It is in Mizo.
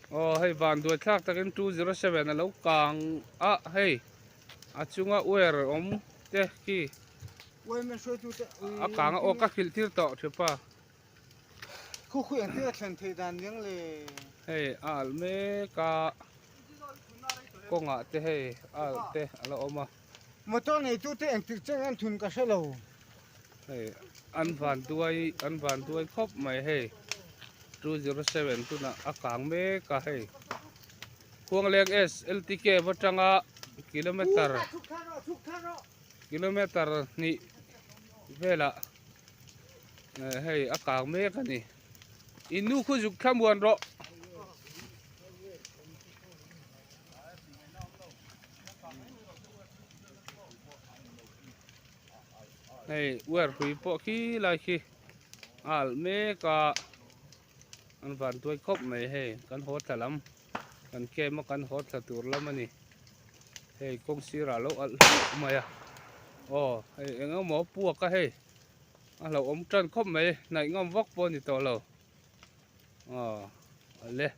Aw hei van duai thlak takin 207 a lo kang a hei a chunga wire awm te khi a kang a aw ka hrilh tir tawh thipa. Khu khu engtin a thlen theih dan niang le. Hei a alh mek a kawngah te hei a alh te a la awm a. Motor neitu te engtik cheng an thun ka hre lo. Hei an van duai an van duai khawp mai hei 207 tunah a kang mek a hei Khuangleng SLTK atanga kilometer kilometer hnih velah hei a kang mek a ni in nu khu zuk thla muan rawh. Hei wire hrui pawh khi lai khi a alh mek a an van tuai khawp mai hei kan haw thla lam kan camp a kan haw thla tur lam a ni hei kawng sirah lo alh hluah mai a aw hei eng emaw puak a hei a hlauhawm tan khawp mai hnaih ngam vak pawh a ni tawh lo aw a le.